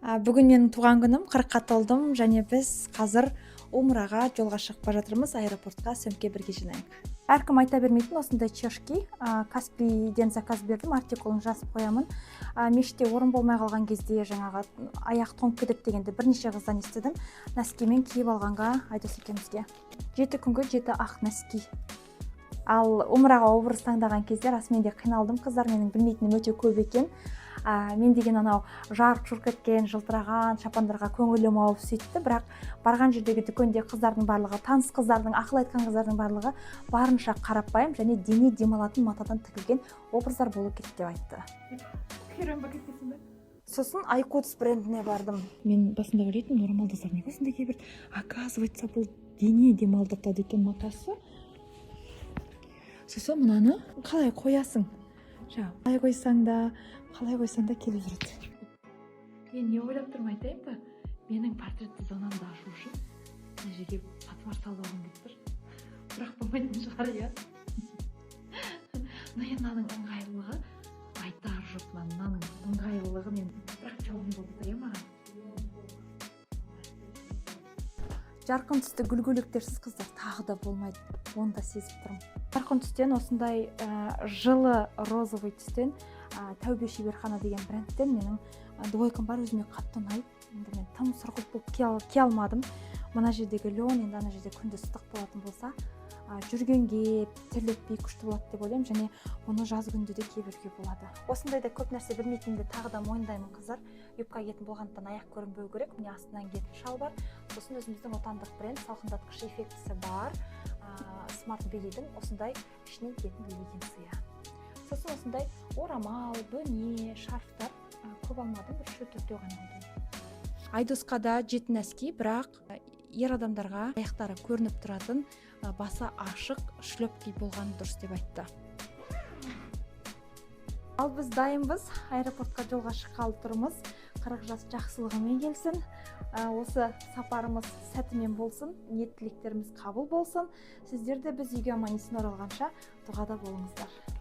Бүгін менің туған күнім, 40-қа толдым және біз қазір умраға жолға шығып бара жатырмыз, аэропортқа сөмке бірге жинайық. Әркім айта бермейтін осындай чешки, Каспийден заказ бердім, артикулын жазып қоямын. Мешітте орын болмай қалған кезде жаңағы аяқ тоңып кетеді дегенді бірнеше қыздан естідім. Носкимен киіп алғанға Айдос екеумізге. 7 күнгі 7 ақ носки. Ал умраға образ таңдаған кезде расымен де қиналдым, қыздар, менің білмейтінім өте көп екен. Мен деген анау жарқ жұрқ еткен, жылтыраған шапандарға көңілім ауып сөйтті, бірақ барған жердегі дүкенде қыздардың барлығы, таныс қыздардың, ақыл айтқан қыздардың барлығы барынша қарапайым және дене демалатын матадан тігілген образдар болу керек деп айтты. Сосын Айкутс брендіне бардым. Мен басында ойлайтынмын, орамалдыздар неге осындай кие береді, оказывается, бұл дене демалдыртады екен матасы. Сосын мынаны қалай қоясың, жаңағы қалай қойсаң да, қалай қойсаң да келіп жүреді. Мен не ойлап тұрмын, айтайын ба? Менің портретті зонамды ашу үшін мына жерге патуар салып алғым келіп тұр, бірақ болмайтын шығар, иә. Но енді мынаның ыңғайлылығы айтар жоқ, мынаның ыңғайлылығы мен, бірақ темный болып тұр, иә, маған. Жарқын түсті гүл көйлектерсіз, қыздар, тағы да болмайды, оны да сезіп тұрмын. Жарқын түстен осындай жылы розовый түстен, Тәубе шеберхана деген брендтен менің двойкам бар, өзіме қатты ұнайды. Енді мен тым сұрғылт болып кие алмадым. Мына жердегі лен, енді ана жерде күндіз ыстық болатын болса, жүргенге терлетпей күшті болады деп ойлаймын, және оны жаз күнде де кие беруге болады. Осындай да көп нәрсе білмейтінімді тағы да мойындаймын, қыздар. Юбка киетін болғандықтан аяқ көрінбеу керек. Міне, астынан киетін шалбар, сосын өзіміздің отандық бренд, салқындатқыш эффектісі бар Смарт Белидің осындай ішінен киетін леггинсы. Сосын осындай орамал, бөне, шарфтар, көп алмадым, бір үшеу төртеу ғана алдым. Айдосқа да 7 носки, бірақ ер адамдарға аяқтары көрініп тұратын, басы ашық шлепки болған дұрыс деп айтты. Ал біз дайынбыз, аэропортқа жолға шыққалы тұрмыз. 40 жас жақсылығымен келсін, осы сапарымыз сәтімен болсын, ниет тілектеріміз қабыл болсын. Сіздер де біз үйге аман есен оралғанша дұғада болыңыздар.